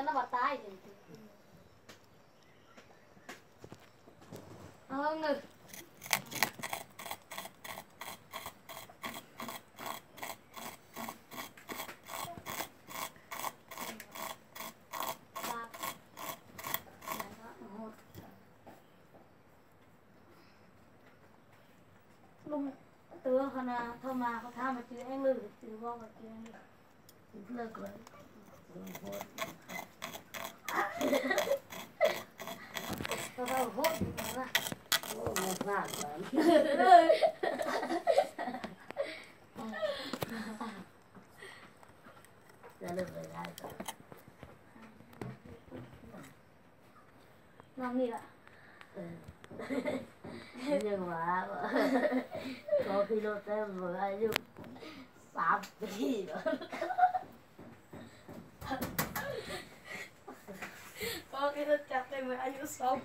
Noj pas tab. Lub twg qhov na, thauj mas qhov thab mas tsis eeb lwm, tsis vau mas tsis eeb lwm. Noj mi lawm. Nhưng mà có khi lô tết vừa ai dụ sắm thì có khi lô tết vừa ai dụ sống.